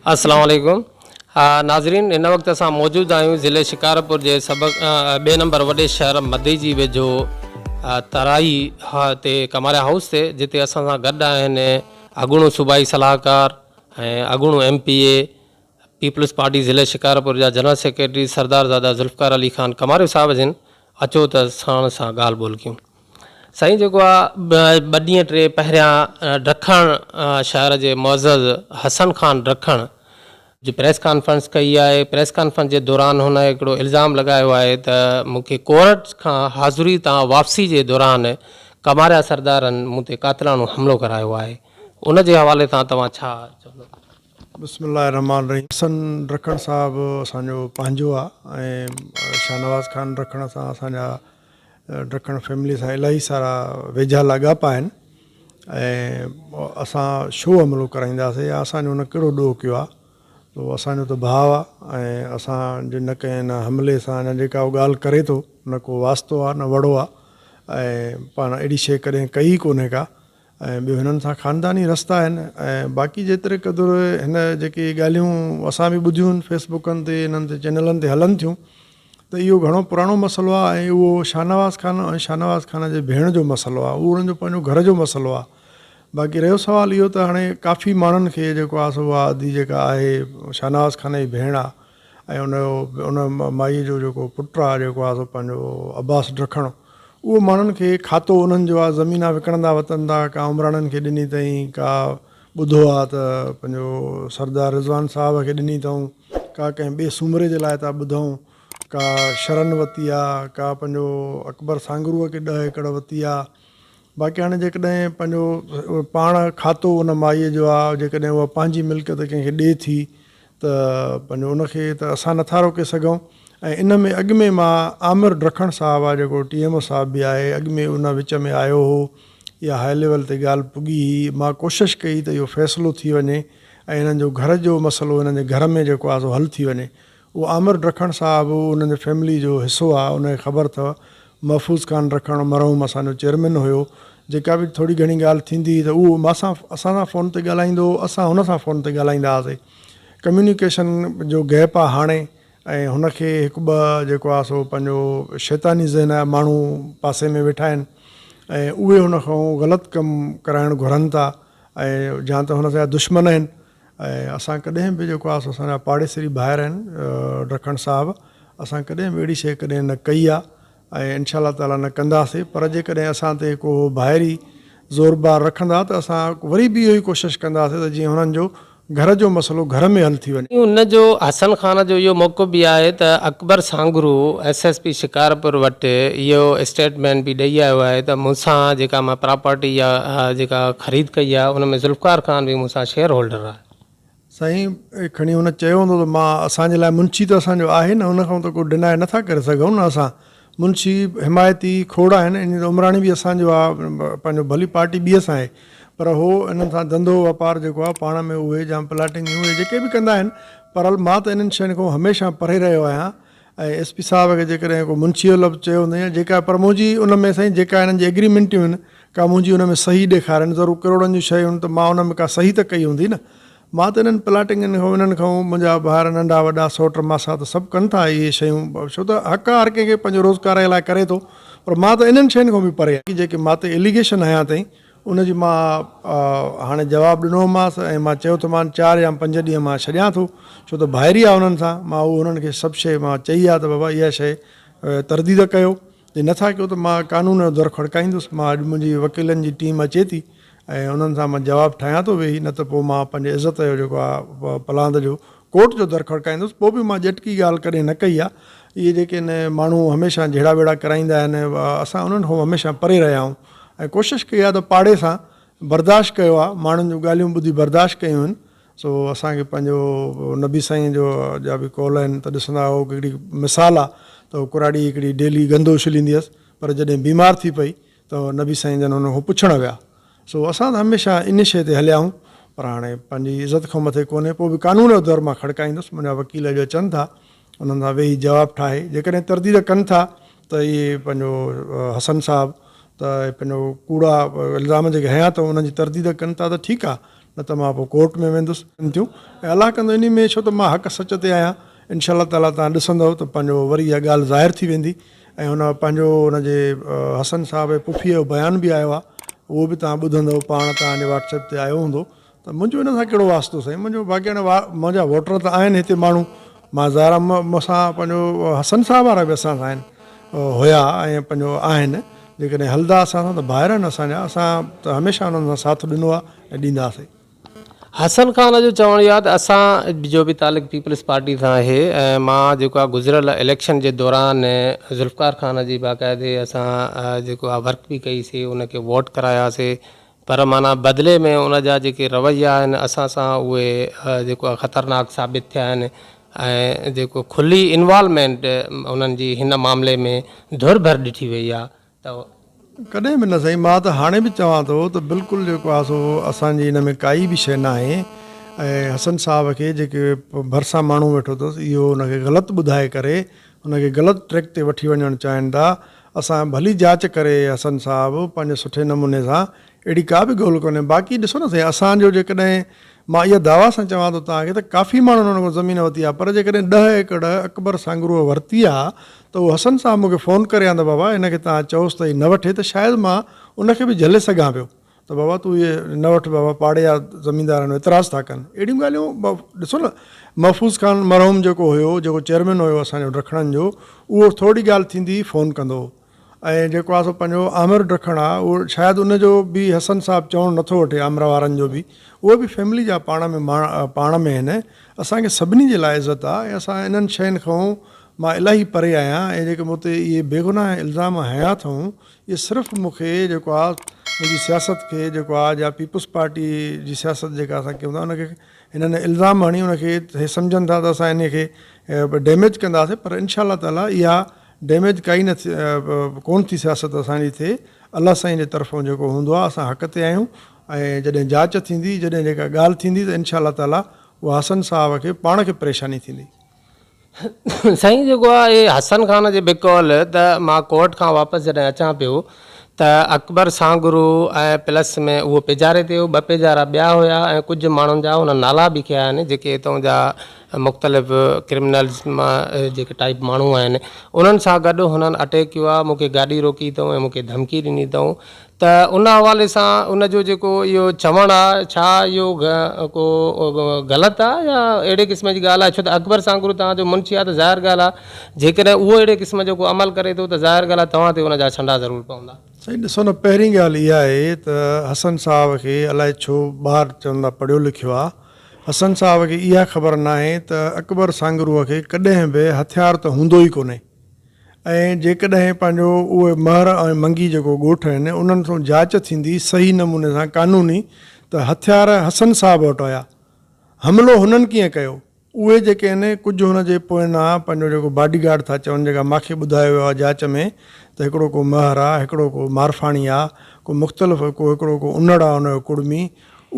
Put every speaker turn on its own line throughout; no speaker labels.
السلام عليڪم ناظرين هن وقت اسان موجود آهيون ضلعي شڪارپور جي سڀ ٻئي نمبر وڏي شهر مديجي ويجهو ترائي تي ڪماريا هائوس تي جتي اسان سان گڏ آهن اڳوڻو صوبائي صلاحڪار ۽ اڳوڻو M P A peoples party ضلعي شڪارپور جا جنرل سيڪريٽري سردار زاده ذوالفقار علي خان ڪماريو صاحب جن اچو ته ساڻ سان ڳالهه ٻولهه ڪيون. سائين جيڪو آ ٻه ڏينهن ٽي پهريان ڊکڻ شهر جي معزز حسن خان ڊکڻ جي پريس ڪانفرنس ڪئي آهي پريس ڪانفرنس جي دوران هن هڪڙو الزام لڳايو آهي ته مون کي ڪورٽ کان حاضري تان واپسي جي دوران ڪماريا سردارن مون تي قاتلاڻو حملو ڪرايو آهي ان جي حوالي سان توهان ڇا چوندو.
بسم الله الرحمٰن الرحيم حسن رکڻ صاحب اسان جو پنهنجو آ ۽ شاهنواز خان رکڻ سان اسان جا رکڻ فيملي سان الاهي سارا ويجها لاڳاپا آهن ۽ اسان ڇو حملو ڪرائينداسي يا اسان جو هن ڪهڙو ڏوهه ڪيو آ تو اسان جو ته ڀاء آ ۽ اسان جي نه ڪنهن هن حملي سان يا جيڪا هو ڳالهه ڪري ٿو نه ڪو واسطو آ نه وڙو آ ۽ پاڻ اهڙي شيء ڪڏهن ڪئي ئي ڪونهي ڪا ۽ ٻيو هنن سان خانداني رستا آهن ۽ باقي جيتري قدر هن جيڪي ڳالهيون اسان به ٻڌيون آهن فيس بڪن تي انهن تي چينلن تي هلن ٿيون ته اهو گهڻو پراڻو مسئلو آهي ۽ اهو شاهنواز خان ۽ شاهنواز خان جي ڀيڻ جو مسئلو آهي اهو انهن جو پنهنجو گهر جو مسئلو آهي باقي رهيو سوال اهو ته هاڻي ڪافي ماڻهن کي جيڪو آهي سو اها ادي جيڪا آهي شاهنواز خان جي ڀيڻ آهي ۽ ان جو ان مائيء جو جيڪو پٽ آ جيڪو آ سو پنهنجو عباس ڊکڻ اهو ماڻهن کي کاتو انهن جو آ زمينا وڪڻندا وتن ٿا ڪا عمراڻن کي ڏني اٿئين ڪا ٻڌو آ ته پنهنجو سردار رضوان صاحب کي ڏني اٿئون ڪا ڪنهن ٻئي سومري جي لاء ٿا ٻڌون ڪا شرن وتي آ ڪا پنهنجو اڪبر سانگروء کي ڏهه ايڪڙ وتي آ باقي هاڻي جيڪڏهن پنهنجو پاڻ کاتو ان مائيء جو آ جيڪڏهن اها پنهنجي ملڪيت ڪنهن کي ڏئي ٿي ته پنهنجو ان کي ته اسان نٿا روڪي سگهون ۽ ان ۾ اڳ ۾ مان عامر ڊکڻ صاحب آ جيڪو ٽي ايم او صاحب به آهي اڳ ۾ ان وچ ۾ آيو هو اها هاء ليول تي ڳالهه پڳي هئي مان ڪوشش ڪئي ته اهو فيصلو ٿي وڃي ۽ انهن جو گهر جو مسئلو انهن جي گهر ۾ جيڪو آ سو حل ٿي وڃي اهو عامر ڊکڻ صاحب انهن جي فيملي جو حصو آ ان کي خبر اٿو محفوظ خان ڊکڻ مرحوم اسان جو چيئرمين هيو جيڪا به ٿوري گهڻي ڳالهه ٿيندي هئي ته اهو مان سان اسان سان فون تي ڳالهائيندو هو اسان هن سان فون تي ڳالهائيندا هئاسي ڪميونيڪيشن جو گيپ آ هاڻي ۽ هن کي هڪ ٻه جيڪو آ سو پنهنجو شيطاني ذهن جا ماڻهو پاسي ۾ ويٺا آهن ۽ اهي هن کان غلط ڪم ڪرائڻ گهرن ٿا ۽ جا ته هن جا دشمن آهن ۽ اسان ڪڏهن به جيڪو آهي سو اسان جا پاڙيسري ڀائر آهن ڊکڻ صاحب اسان ڪڏهن به اهڙي شيء ڪڏهن نه ڪئي آهي ۽ انشاء الله تعاليٰ نه ڪنداسي پر جيڪڏهن اسان تي ڪو ڀائري زور بار رکندا ته اسان وري به اهو ئي ڪوشش ڪنداسي ته جيئن هنن جو گهر جو مسئلو گهر ۾ حل ٿي وڃي.
ان جو حسن خان جو اهو موقف به آهي ته Akbar Sanghro S S P Shikarpur وٽ اهو اسٽيٽمينٽ به ڏئي آيو آهي ته مون سان جيڪا مان پراپرٽي يا جيڪا خريد ڪئي آهي ان ۾ ذوالفقار خان به مون سان شيئر هولڊر آهي.
سائين کڻي هن چيو هوندو ته مان اسان جي لاء منشي ته اسان جو آهي نه ان کان ته ڪو ڊنائي نه ٿا ڪري سگهون نه اسان منشي حمايتي کوڙ آهن ان ته عمراڻي به اسان جو آهي پنهنجو ڀلي پارٽي ٻي سان آهي پر هو انهن سان ڌنڌو واپار جيڪو آهي پاڻ ۾ اهي جا پلاٽنگ اهي جيڪي به ڪندا آهن پر مان ته انهن شين کان هميشه پري رهيو آهيان ۽ ايس پي صاحب کي جيڪڏهن ڪو منشي جو لفظ چيو هوندائين يا جيڪا پر منهنجي ان ۾ سائين جيڪا هنن جي ايگريمينٽيون آهن ڪا منهنجي ان ۾ صحيح ڏيکارين ضرور ڪروڙن جون شيون آهن ته مان ان ۾ ڪا صحيح ته ڪئي هوندي نه مان ته انهن پلاٽنگن کان انهن کان منهنجا ڀائر ننڍا وڏا سئوٽ ماسات سڀ ڪن ٿا اهي شيون ڇو ته حق آهي هر ڪنهن کي پنهنجو روزگار جي لاء ڪري ٿو پر مان ته انهن شين کان به پري آهيان جيڪي مان تي اليگيشن هنيا اٿئين ان جي مان هاڻي جواب ڏنومانس ۽ مان چيو ته مان چار يا پنج ڏينهن مان ڇڏيان ٿو ڇو ته ڀائري آهي انهن سان مان اهو انهن کي سڀ شيء مان چئي آهي ته بابا اها شيء ترديد ڪيو جي نٿا ڪيو ته مان قانون جو در کڙڪائيندس مان اڄ منهنجي وڪيلن جي ٽيم اچي ٿي ۽ انهن سان مان جواب ٺاهيان ٿو ويهي نه ته پوء مان پنهنجي عزت جو جيڪو آهي پلاند جو ڪورٽ جو در کڙڪائيندس پوء به مان ڄٽڪي ڳالهه ڪڏهن نه ڪئي آهي اهي جيڪي آهن ماڻهو هميشه جهيڙا ويڙا ڪرائيندا آهن اسان انهن کان هميشه پري رهيا آهيون ۽ ڪوشش ڪئي آهي ته پاڙي سان برداشت ڪيو آهي ماڻهن جون ڳالهيون ٻڌي برداشت ڪيون آهن سو اسان کي پنهنجو نبي سائين جو جا به قول آهن ته ڏسندا آهيو هڪڙي مثال آهي ته ڪراڙي هڪڙي ڊيلي گندو اڇليندي هيس پر جڏهن بيمار ٿي پئي ته نبي سائين جن هن کان پڇڻ ويا سو اسان ته هميشه ان شيء تي هليا آهيون پر هاڻي پنهنجي عزت کان مٿي ڪونهي پوء به قانون جو در مان کڙڪائيندس منهنجا وڪيل اڄ اچن ٿا انهن سان ويهي جواب ٺاهي جيڪڏهن ترديد ڪن ٿا ته اهي پنهنجو حسن صاحب ته پنهنجو ڪوڙا الزام جيڪي هنيا اٿئون انهن جي ترديد ڪن ٿا ته ٺيڪ آهي نه ته مان پوء ڪورٽ ۾ ويندس. ٿيون ۽ الله ڪندو انهي ۾ ڇو ته مان حق سچ تي آهيان انشاء الله تعالي توهان ڏسندؤ ته پنهنجو وري اها ڳالهه ظاهر ٿي ويندي ۽ هن پنهنجو ان جي حسن صاحب جي پڦيء جو بيان به آيو آهي اهو به توهان ٻڌندؤ پاڻ توهان جي واٽس ايپ تي آيو هوندو ته منهنجو ان سان ڪهڙو واسطو سائين منهنجو باقي هاڻي منهنجا ووٽر ته آهن هتي ماڻهو مان ظاهر آهي مون سان پنهنجو حسن صاحب وارا به اسان سان آهن هيا ۽ پنهنجو آهن جيڪڏهن هلندا اسان سان ته ڀائر آهن اسان جا اسان ته هميشه انهن سان ساٿ ڏنو آهي ۽ ڏينداسين.
حسن خان جو چوڻ اهو آهي ته اسان جو به تعلق پيپلز پارٽي سان آهي ۽ مان جيڪو آهي گذريل اليڪشن جي دوران ذوالفقار خان جي باقاعدي اسان جيڪو آهي ورڪ به ڪئي سي ان کي ووٽ ڪراياسي پر معنيٰ بدلي ۾ ان جا جيڪي رويا آهن اسان سان اهي جيڪو آهي خطرناڪ ثابت ٿيا آهن ۽ جيڪو کلي انوالومينٽ انهن جي هن معاملي ۾ ڌر ڀر ڏٺي وئي آهي ته.
ڪڏهن به نه سائين مان ته هاڻي به چوان ٿو ته بلڪل جيڪو آهي سو اسان جي ان ۾ ڪائي به شيء ناهي ۽ حسن صاحب کي جيڪي ڀرسان ماڻهو ويٺو اٿس اهو ان کي غلط ٻڌائي ڪري ان کي غلط ٽريڪ تي وٺي وڃڻ چاهين ٿا اسان ڀلي جاچ ڪري حسن صاحب پنهنجي سٺي نموني سان اهڙي ڪا به ڳولهه ڪونهي باقي ڏسو نه سائين اسان جو جيڪڏهن مان اها دعويٰ سان چوان ٿو توهان کي ته ڪافي ماڻهن ان کان زمين ورتي آهي پر جيڪڏهن ڏهه ايڪڙ اڪبر سانگروء ورتي آ ته اهو حسن صاحب مون کي فون ڪري ها ته بابا هن کي توهان چئوس ته هي نه وٺي ته شايد مان ان کي به جهلي سگهان پيو ته بابا تون هي نه وٺ بابا پاڙي جا زميندار آهن اعتراض ٿا ڪن اهڙيون ڳالهيون ڏسو نه محفوظ خان مرحوم جيڪو هيو جيڪو چيئرمين هيو اسان جو ڊکڻن جو اهو ٿوري ڳالهه ٿيندي ئي فون ڪندو هو ۽ جيڪو آ سو پنهنجو عامر ڊکڻ آ اهو شايد ان جو به حسن صاحب چوڻ نٿو وٺي عامر وارن جو به اهي به فيملي جا پاڻ ۾ پاڻ ۾ آهن اسان کي سڀني جي لاء عزت آ ۽ اسان انهن شين کان مان الاهي پري آهيان ۽ جيڪي مون تي اهي بيگناهه الزام هنيا اٿئون اهي صرف مون کي جيڪو آ منهنجي سياست کي جيڪو آ جا پيپلز پارٽي جي سياست جيڪا اسان ڪيون ٿا ان کي هنن الزام هڻي ان کي هي سمجهن ٿا ته اسان انهي کي ڊيميج ڪنداسين پر انشاء الله تعالي اها ڊيميج ڪائي نه ڪون ٿي سياست اسان جي ٿئي الله سائين جي طرفون جيڪو هوندو آهي اسان حق تي آهيون ۽ جڏهن جاچ ٿيندي جڏهن جيڪا ڳالهه ٿيندي ته انشاء الله تعالي اها حسن صاحب کي پاڻ کي پريشاني ٿيندي.
سائين جيڪو آهي حسن خان جي بقول ته مان ڪورٽ کان واپس جڏهن اچان پيو ته اڪبر سانگرو ۽ پلس ۾ اهو پيجاري تي هو ٻه پيجارا ٻيا هيا ۽ ڪجهه ماڻهن جا هن نالا به کنيا آهن جيڪي هتان جا مختلف ڪرمنلز مان جيڪي ٽائيپ ماڻهو آهن انهن سان گڏ هنن اٽيڪ ڪيو آهي مون کي گاڏي روڪي اٿئون ۽ مون کي ڌمڪي ڏني اٿئون ته ان حوالي سان ان جو جيڪو اهو چوڻ آهي ڇا اهو ڪو غلط آهي يا اهڙي قسم جي ڳالهه آهي ڇو ته اڪبر سانگرو توهان جو منشي آهي ته ظاهر ڳالهه آهي جيڪڏهن اهو اهڙي قسم جو ڪو عمل ڪري ٿو ته ظاهر ڳالهه آهي توهان تي ان جا ڇنڊا ضرور پوندا.
سائين ڏسو نه پهرين ڳالهه اها آهي ته حسن صاحب کي الائي ڇو ٻار چون ٿا پڙهيو لکيو آهي حسن صاحب کي اها خبر ناهي ته اڪبر سانگروء کي ڪڏهن به هٿيار ته هوندو ئي ڪونهي ۽ جيڪڏهن پنهنجو اهي مهر ۽ منگي جيڪو ڳوٺ آهن انهن سان جاچ ٿيندي صحيح نموني سان قانوني ته هٿيار حسن صاحب وٽ هيا حملو هنن ڪيئن ڪيو اهي جيڪي آهن ڪجهه هن جي پوئنا پنهنجو جيڪو باڊي گارڊ ٿا چون جيڪا ماکي ٻڌايو ويو آهي جاچ ۾ ته هڪڙو ڪو مهر آهي هڪڙو ڪو مارفاڻي آهي ڪو مختلف ڪو هڪڙو ڪو انڙ آهي ان جو ڪڙمي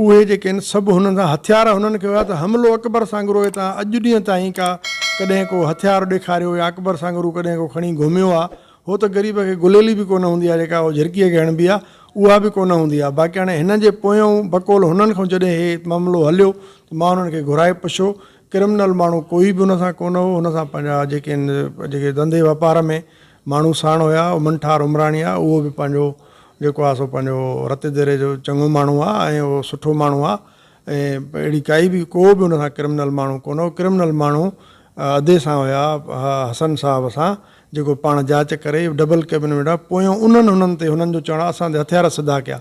اهي جيڪي آهن سڀ هنن سان هٿيار هنن کي هيا ته حملو اڪبر سانگروء تان اڄ ڏينهن تائين ڪا ڪڏهن ڪو هٿيار ڏيکاريو يا اڪبر سانگرو ڪڏهن ڪو کڻي گهميو آ هو ته غريب کي گليلي به ڪونه هوندي آ جيڪا هو جهرڪيء کي هڻبي آ اها به ڪونه هوندي آ باقي هاڻي هنن جي پويون بقول هنن کان جڏهن هي معاملو هليو ته مان هنن کي گهرائي پڇيو ڪرمنل ماڻهو ڪوئي به هن سان ڪونه هو هن سان پنهنجا جيڪي آهن جيڪي ڌنڌي واپار ۾ ماڻهو ساڻ هيا اهو منٺار عمراڻي آ اهو به پنهنجو جيڪو آ سو پنهنجو رت ديري جو چڱو ماڻهو آ ۽ اهو سٺو ماڻهو آ ۽ اهڙي ڪائي به ڪو به ان سان ڪرمنل ماڻهو ڪونه هو ڪرمنل ماڻهو ادي سان هيا حسن صاحب سان جيڪو پاڻ جاچ ڪري ڊبل ڪيبن ۾ ويٺا پويان انهن هنن تي هنن جو چوڻ آ اسان تي هٿيار سڌا ڪيا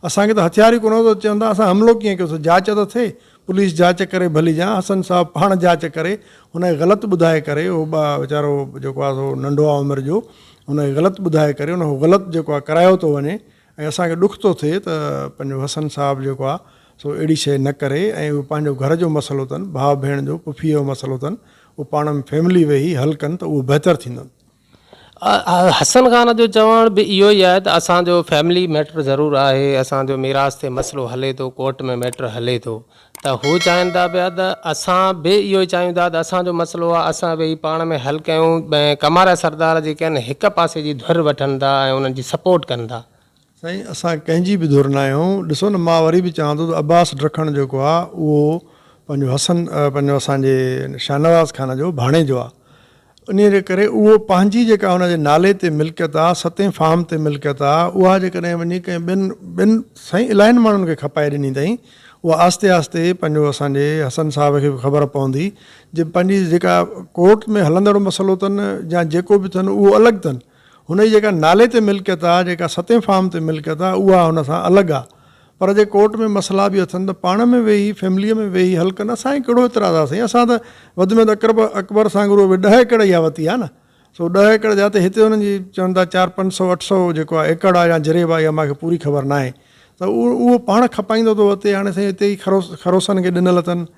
اسان کي ته هٿيار ئي ڪونه هو ته چون ٿا اسان حملو ڪيئن ڪيو سو جاچ ته ٿئي پوليس جاچ ڪري ڀلي جان حسن صاحب پاڻ جاچ ڪري هن کي غلط ٻڌائي ڪري هو ويچارو جيڪو آ سو ننڍو آ عمر جو هن کي غلط ٻڌائي ڪري ان کان غلط جيڪو آ ڪرايو ٿو وڃي ۽ اسان کي ڏک ٿو ٿئي ته پنهنجو حسن صاحب جيڪو آ سو اهڙي شيء نه ڪري ۽ اهو پنهنجو گهر جو مسئلو اٿن ڀاء ڀيڻ جو پڦيء جو مسئلو اٿن اهو پاڻ ۾ فيملي ويهي حل ڪن ته اهو بهتر ٿيندن.
حسن خان جو چوڻ به اهو ئي آهي ته اسان جو فيملي ميٽر ضرور آهي، اسان جو ميراث تي مسئلو هلي ٿو، ڪورٽ ۾ ميٽر هلي ٿو ته هو چاهين ٿا پيا ته اسان به اهو ئي چاهيون ٿا ته اسان جو مسئلو آهي اسان ويهي پاڻ ۾ حل ڪيون ۽ ڪمارا سردار جيڪي آهن هڪ پاسي جي ڌر وٺن ٿا ۽ انهن جي سپورٽ ڪن ٿا.
سائين اسان ڪنهن جي به ڌر نه آهيون ڏسو نه مان وري به چوان ٿو ته عباس ڊکڻ جيڪو آ اهو پنهنجو حسن پنهنجو اسان جي شاهنواز خان جو ڀاڻيجو آ انهي جي ڪري اهو پنهنجي جيڪا هن جي نالي تي ملڪيت آ ستين فارم تي ملڪيت آ اها جيڪڏهن وڃي ڪنهن ٻين ٻين سائين الاهين ماڻهن کي کپائي ڏني اٿئين اها آهستي آهستي پنهنجو اسان جي حسن صاحب کي به خبر پوندي جي پنهنجي جيڪا ڪورٽ ۾ هلندڙ مسئلو اٿن يا جيڪو به اٿن اهو الڳ اٿن هن جي جيڪا نالي تي ملڪيت آ، جيڪا ستين فارم تي ملڪيت آ، اها هن سان الڳ آ. پر جي ڪورٽ ۾ مسئلا به اٿن ته پاڻ ۾ ويهي، فيمليء ۾ ويهي حل ڪن، اسان کي ڪهڙو اعتراض آ سائين، اسان ته وڌ ۾ وڌ اڪرب اڪبر سانگهڙوء به ڏهه ايڪڙ اها وتي آ نه، سو ڏهه ايڪڙ جاتي هتي هنن جي چون ٿا چار پنج سئو اٺ سئو جيڪو آ ايڪڙ آ يا جريب آ اها مان کي پوري خبر ناهي ته اهو اهو پاڻ کپائيندو ٿو وتي، هاڻي سائين اتي ئي خروس خروسن کي ڏنل اٿن،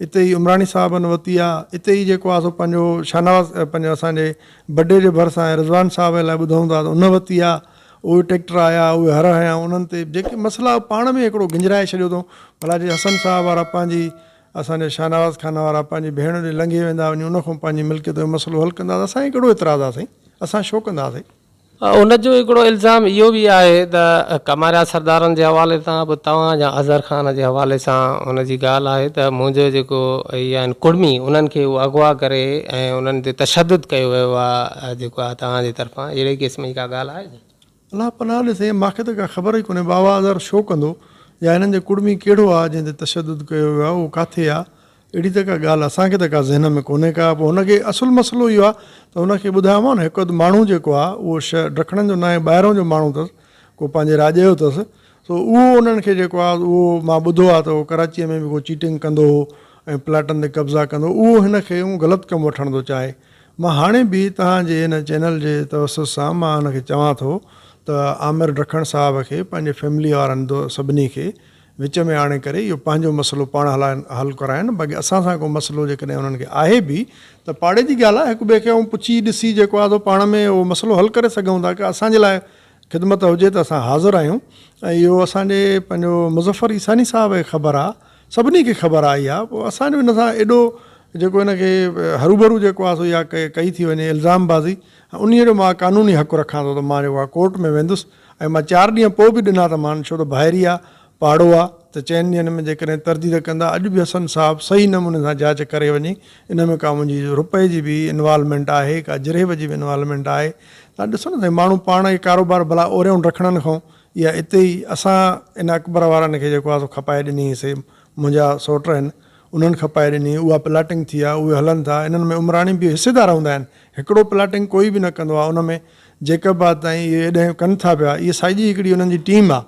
اتي ئي عمراڻي صاحبن وتي آ، اتي ئي جيڪو آ سو پنهنجو شاهنواز پنهنجو اسان جي بڊي جي ڀرسان رضوان صاحب لاء ٻڌون ٿا ته ان وتي آ، اهي ٽريڪٽر آيا، اهي هر هنيا انهن تي جيڪي مسئلا پاڻ ۾ هڪڙو گنجرائي ڇڏيو اٿئون، ڀلا جي حسن صاحب وارا پنهنجي اسان جي شاهنواز خان وارا پنهنجي ڀيڻ ڏي لنگهي ويندا وڃي ان کان پنهنجي ملڪيت جو مسئلو حل ڪندا ته اسان کي ڪهڙو اعتراض آ سائين، اسان ڇو ڪنداسين.
ان جو هڪڙو الزام اهو به آهي ته ڪماريا سردارن جي حوالي سان به توهان يا اظهر خان جي حوالي سان ان جي ڳالهه آهي ته منهنجو جيڪو اهي آهن ڪڙمي انهن کي اهو اغوا ڪري ۽ انهن تي تشدد ڪيو ويو آهي جيڪو آهي توهان جي طرفان اهڙي قسم جي ڪا ڳالهه آهي ڇا؟
الله پناهه ڏي سائين مانکي ته ڪا خبر ئي ڪونهي بابا اظهر ڇو ڪندو يا هنن جي ڪڙمي ڪهڙو آهي جنهن تي تشدد ڪيو ويو آهي اهو ڪاٿي آهي اهڙي ته ڪا ڳالهه اسان کي ته ڪا ذهن ۾ ڪونهي ڪا. پوء هن کي اصل مسئلو اهو آهي ته هن کي ٻڌايومانو نه هڪ اڌ ماڻهو جيڪو آهي اهو ش ڊکڻن جو ناهي ٻاهرون جو ماڻهو اٿس ڪو پنهنجي راڄ جو اٿس سو اهو انهن کي جيڪو آهي اهو مان ٻڌو آهي ته اهو ڪراچيء ۾ به ڪو چيٽنگ ڪندو هو ۽ پلاٽن تي قبضا ڪندو هو اهو هن کي اهو غلط ڪم وٺڻ ٿو چاهي. مان هاڻي به توهان جي هن چينل جي توسط سان مان هن کي چوان ٿو ته عامر ڊکڻ صاحب کي پنهنجي فيملي وارن سڀني کي وچ ۾ آڻي ڪري اهو پنهنجو مسئلو پاڻ هلائن حل ڪرائن باقي اسان سان ڪو مسئلو جيڪڏهن انهن کي آهي به ته پاڙي جي ڳالهه آهي هڪ ٻئي کي ائون پڇي ڏسي جيڪو آهي سو پاڻ ۾ اهو مسئلو حل ڪري سگهون ٿا ڪا اسان جي لاء خدمت هجي ته اسان حاضر آهيون ۽ اهو اسان جي پنهنجو مظفر عيساني صاحب کي خبر آهي سڀني کي خبر آهي اها پوء اسان جو ان سان ايڏو جيڪو ان کي هروڀرو جيڪو آهي سو اها ڪئي ٿي وڃي الزام بازي انهي جو مان قانوني حق رکان ٿو ته مان جيڪو آهي ڪورٽ ۾ ويندس ۽ مان چار ڏينهن پوء به ڏنا ته مان ڇو ته ڀائري آ، پاڙو آ، ته چئن ڏينهن ۾ جيڪڏهن ترديد ڪندا، اڄ به حسن صاحب صحيح نموني سان جاچ ڪري وڃي، ان ۾ ڪا منهنجي رپئي جي به انوالومينٽ آهي، ڪا جريب جي به انوالومينٽ آهي، تان ڏسو نه سائين ماڻهو پاڻ ئي ڪاروبار ڀلا اوريون رکڻن کان اها اتي ئي اسان ان اڪبر وارن کي جيڪو آ سو کپائي ڏني سي منهنجا سئوٽ آهن انهن کپائي ڏني اها پلاٽنگ ٿي آ اهي هلن ٿا انهن ۾ عمراڻي به حصيدار هوندا آهن هڪڙو پلاٽنگ ڪوئي به نه ڪندو آ ان ۾ جيڪب آباد تائين اهي ايڏهن ڪن ٿا پيا، اهي ساڳي هڪڙي انهن جي ٽيم آ،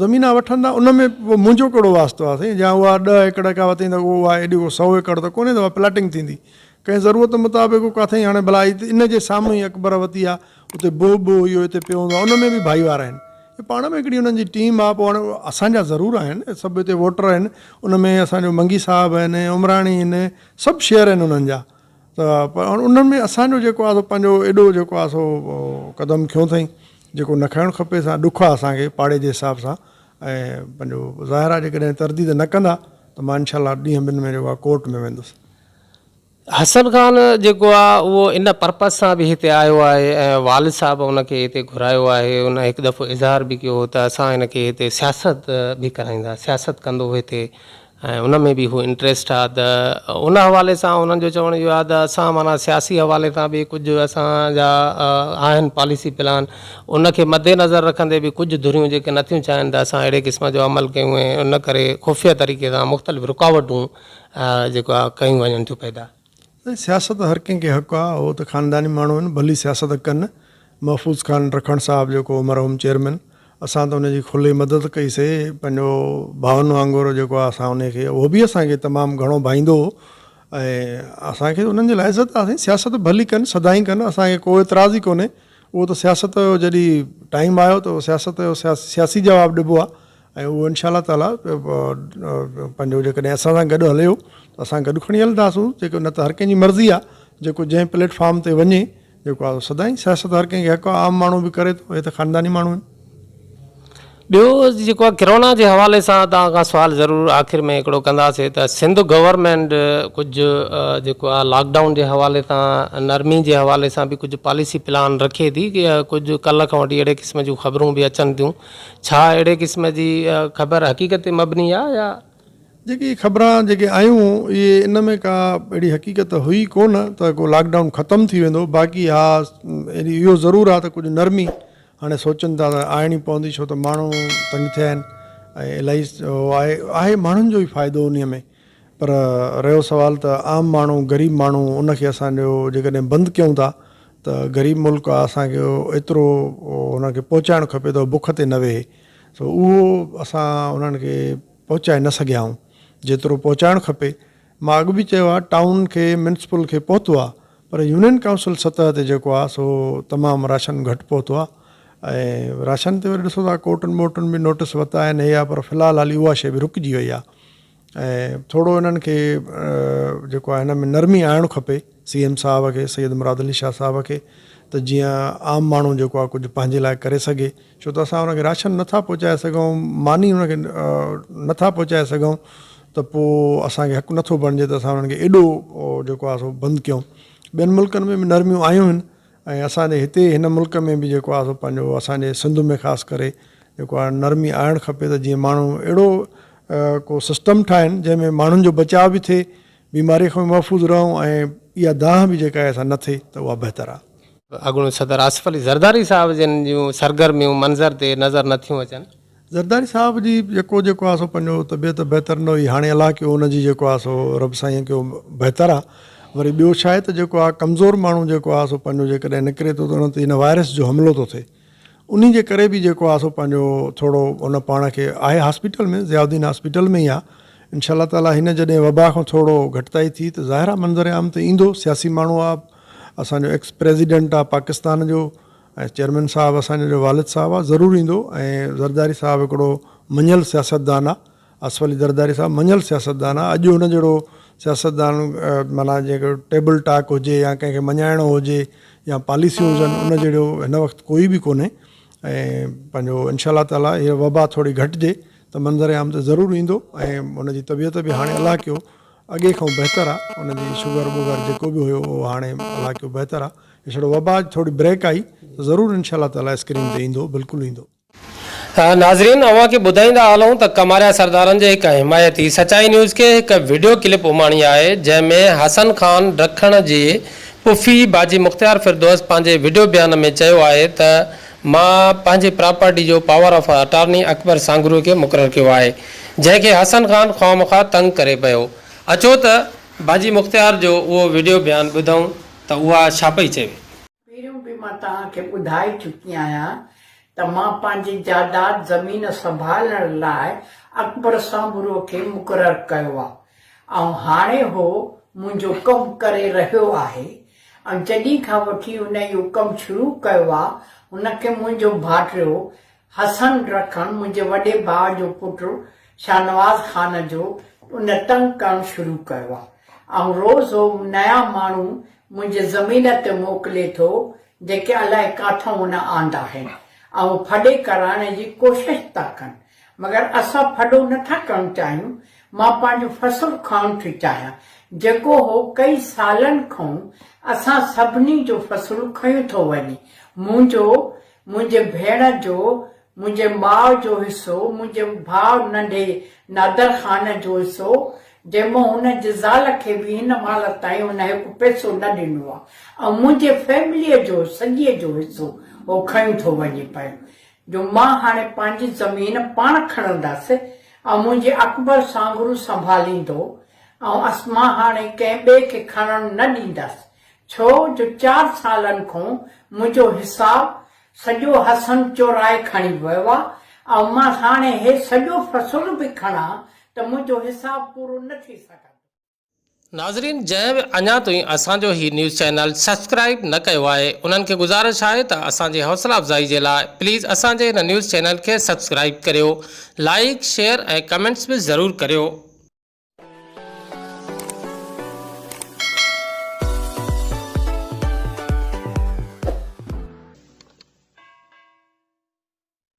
زمينا وٺن ٿا، ان ۾ پوء منهنجو ڪهڙو واسطو آ سائين، جا اها ڏهه ايڪڙ ڪا وتين ته اها ايڏي ڪو سئو ايڪڙ ته ڪونهي ته اها پلاٽنگ ٿيندي، ڪنهن ضرورت مطابق هو ڪاٿئين هاڻي ڀلا ان جي سامهون ئي اڪبر وتي آ، اتي بوهه بوهه اهو اتي پيو هوندو آ، ان ۾ به ڀائيوار آهن، اهي پاڻ ۾ هڪڙي انهن جي ٽيم آ، پوء هاڻي اسان جا ضرور آهن، سڀ اتي ووٽر آهن، ان ۾ اسان جو منگي صاحب آهن، عمراڻي آهن، سڀ شيئر آهن انهن جا. ته پر انهن ۾ اسان جو جيڪو آهي سو پنهنجو ايڏو جيڪو آهي سو قدم کنيو اٿئين جيڪو نه کڻڻ کپي سا ڏک آهي اسان کي پاڙي جي حساب سان ۽ پنهنجو ظاهر آهي جيڪڏهن ترديد نه ڪندا ته مان انشاء الله ڏينهن ٻن ۾ جيڪو آهي ڪورٽ ۾ ويندس.
حسن خان جيڪو آهي اهو ان پرپز سان به هتي آيو آهي ۽ والد صاحب ان کي هتي گهرايو آهي ان هڪ دفعو اظهار به ڪيو هو ته اسان هن کي هتي سياست به ڪرائيندا سياست ڪندو هتي ۽ ان ۾ به هو انٽريسٽ آ ته ان حوالي سان انهن جو چوڻ اهو آ ته اسان معنيٰ سياسي حوالي سان به ڪجهه اسان جا آهن پاليسي پلان ان کي مد نظر رکندي به ڪجهه ڌريون جيڪي نٿيون چاهين ته اسان اهڙي قسم جو عمل ڪيون ۽ ان ڪري خفيه طريقي سان مختلف رڪاوٽون جيڪو آ ڪيون وڃن ٿيون پيدا.
سائين سياست هر ڪنهن کي حق آ هو ته خانداني ماڻهو آهن ڀلي سياست ڪن محفوظ خان رکڻ صاحب جيڪو مرحوم چيئرمين اسان ته ان جي کلي مدد ڪئي سي پنهنجو ڀائن وانگر جيڪو آ اسان ان کي اهو به اسان کي تمام گهڻو ڀائيندو هو ۽ اسان کي انهن جي لاء عزت آ سائين سياست ڀلي ڪن سدائين ڪن اسان کي ڪو اعتراض ئي ڪونهي اهو ته سياست جو جڏهن ٽائيم آيو ته سياست جو سياسي جواب ڏبو آ ۽ اهو انشاء الله تعاليٰ پنهنجو جيڪڏهن اسان سان گڏ هليو ته اسان گڏ کڻي هلنداسون جيڪو نه ته هر ڪنهن جي مرضي آهي جيڪو جنهن پليٽ فارم تي وڃي جيڪو آهي سدائين سياست هر ڪنهن کي حق آهي عام ماڻهو به ڪري ٿو هي ته خانداني ماڻهو آهن.
ٻيو جيڪو آهي ڪرونا جي حوالي سان توهان کان سوال ضرور آخر ۾ هڪڙو ڪنداسين ته سنڌ گورنمينٽ ڪجهه جيڪو آهي لاڪ ڊائون جي حوالي سان نرمي جي حوالي سان به ڪجهه پاليسي پلان رکي ٿي ڪجهه ڪلهه کان وٺي اهڙي قسم جون خبرون به اچن ٿيون ڇا اهڙي قسم جي خبر حقيقت تي مبني آهي يا
جيڪي خبران جيڪي آيون اهي ان ۾ ڪا اهڙي حقيقت هئي ڪونه ته ڪو لاڪ ڊائون ختم ٿي ويندو باقي ها اهو ضرور آهي ته ڪجهه نرمي هاڻي سوچن ٿا ته آڻڻي پوندي ڇو ته ماڻهو تنگ ٿيا آهن ۽ الاهي آهي آهي ماڻهن جو ئي فائدو انهي ۾ پر رهيو سوال ته عام ماڻهو غريب ماڻهو ان کي اسان جو جيڪڏهن بند ڪيون ٿا ته غريب ملڪ آهي اسان کي ايترو ان کي پهچائڻ کپي ته بک تي نه ويهي سو اهو اسان انهن کي پهچائي نه سگهيا آهيون جيترو پهچائڻ کپي مان اڳ به چيو آهي ٽائون کي ميونسپل کي پهتو آهي پر يونين ڪائونسل سطح تي جيڪو آهي سو تمام راشن گهٽ پهتو آهي ۽ راشن تي وري ڏسو ٿا ڪورٽن ٻورٽن به نوٽس ورتا آهن هي آهي پر في الحال هالي اها شيء به رڪجي وئي آهي ۽ ٿورو انهن کي جيڪو آهي هن ۾ نرمي آڻڻ کپي سي ايم صاحب کي سيد مراد علي شاهه صاحب کي ته جيئن عام ماڻهو جيڪو آهي ڪجهه پنهنجي لاء ڪري سگهي ڇو ته اسان ان کي راشن نٿا پهچائي سگهون، ماني ان کي نٿا پهچائي سگهون ته پوء اسان کي حق نٿو بڻجي ته اسان انهن کي ايڏو جيڪو آهي سو بند ڪيون. ٻين ملڪن ۾ به نرميون آيون آهن ۽ اسان جي هتي هن ملڪ ۾ به جيڪو آهي سو پنهنجو اسان جي سنڌ ۾ خاص ڪري جيڪو آهي نرمي آڻڻ کپي ته جيئن ماڻهو اهڙو ڪو سسٽم ٺاهين جنهن ۾ ماڻهن جو بچاء به ٿئي، بيماري کان به محفوظ رهون ۽ اها دانهن به جيڪا آهي سا نه ٿئي ته اها بهتر آهي.
اڳوڻي صدر آصف علي زرداري صاحب جن جون سرگرميون منظر تي نظر نه ٿيون اچن.
زرداري صاحب جي جيڪو جيڪو آ سو پنهنجو طبيعت بهتر نه هئي هاڻي الله ڪيو ان جي جيڪو آ سو رب سائين ڪيو بهتر آ وري ٻيو ڇا آهي ته جيڪو آ ڪمزور ماڻهو جيڪو آ سو پنهنجو جيڪڏهن نڪري ٿو ته ان تي ان وائرس جو حملو ٿو ٿئي انهي جي ڪري به جيڪو آ سو پنهنجو ٿورو ان پاڻ کي آهي هاسپيٽل ۾ ضياء الدين هاسپيٽل ۾ ئي آ انشاء الله تعالي هن جڏهن وبا کان ٿورو گهٽتائي ٿي ته ظاهر آ منظر عام تي ايندو سياسي ماڻهو آ اسان جو ايڪس پريزيڊنٽ آ پاڪستان جو ۽ چيئرمين صاحب اسان جو جو والد صاحب آ ضرور ايندو ۽ زرداري صاحب هڪڙو مڃيل سياستدان آ آصف علي زرداري صاحب مڃيل سياستدان آ اڄ هن جهڙو سياستدان معنيٰ جيڪو ٽيبل ٽاڪ هجي يا ڪنهن کي مڃائڻو هجي يا پاليسيون هجن ان جهڙو هن وقت ڪوئي به ڪونهي ۽ پنهنجو انشاء الله تعالي هي وبا ٿوري گهٽجي ته منظر عام تي ضرور ايندو ۽ ان جي طبيعت به هاڻي الله ڪيو اڳي کان بهتر آ ان جي شگر ٻگر جيڪو به هيو اهو هاڻي الله ڪيو بهتر آ هي ڇڙو وبا جي ٿوري بريڪ آئي ته ضرور انشاء الله تعالي اسڪرين تي ايندو بلڪل ايندو.
ناظرين اوهان کي ٻڌائيندا هلون ته ڪماريا سردارن جي هڪ حمايتي سچائي نيوز کي هڪ وڊيو ڪلپ اماڻي آهي جنهن ۾ حسن خان ڊکڻ جي پڦي باجي مختيار فردوس پنهنجي وڊيو بيان ۾ چيو آهي ته مان پنهنجي پراپرٽي جو پاور آف اٽارني اڪبر سانگهڙو کي مقرر ڪيو آهي جنهن کي حسن خان خوامخواه تنگ ڪري پيو. اچو ته باجي مختيار جو اهو وڊيو بيان ٻڌون ته اها ڇا پئي چوي.
پهريون به مان توهان کي ٻڌائي چڪي آهيان ته مان پنهنجي جائداد زمين سنڀالڻ لاء اڪبر سانڀرو کي مقرر ڪيو آ ۽ هاڻي هو منهنجو ڪم ڪري رهيو آهي ۽ جڏهن کان وٺي هن اهو ڪم شروع ڪيو آ هن کي منهنجو ڀائٽيو حسن رکڻ منهنجي وڏي ڀاء جو پٽ شاهنواز خان جو ان تنگ ڪرڻ شروع ڪيو آ ۽ روز هو نيا ماڻهو منهنجي زمين تي موڪلي ٿو جيڪي الائي ڪاٿئون هن آندا آهن ۽ هو ڦڏي ڪرائڻ جي ڪوشش ٿا ڪن مگر اسان ڦڏو نه ٿا ڪرڻ چاهيون مان پنهنجو فصل کڻڻ ٿي چاهيان جيڪو هو ڪئي سالن کان اسان سڀني جو فصل کنيو ٿو وڃي منهنجو منهنجي ڀيڻ جو، منهنجي ماء جو حصو، منهنجي ڀاء ننڍي نادر خان جو حصو، جنهن مان هن جي زال کي به هن مهل تائين هن هڪ پئسو نه ڏنو آ ۽ منهنجي فيمليء جو سڄي جو حصو هو کڻي ٿو وڃي پيو جو مان هاڻي پنهنجي زمين پاڻ کڻندس ۽ منهنجي اڪبر سانگهڙو سنڀاليندو ۽ مان هاڻي ڪنهن ٻئي کي کڻڻ نه ڏيندس ڇو جو چار سالن کان منهنجو حساب سڄو حسن چورائي کڻي ويو آ ۽ مان هاڻي هي سڄو فصل به کڻان ته منهنجو حساب پورو نه ٿي سگهندو.
ناظرين جنهن به اڃا تائين اسان جو هي نيوز چينل سبسڪرائيب نه ڪيو آهي انهن کي گذارش آهي ته اسان جي حوصلا افزائي جي لاء پليز اسان جي هن نيوز چينل کي سبسڪرائيب ڪريو لائيڪ شيئر ۽ ڪمينٽس به ضرور ڪريو.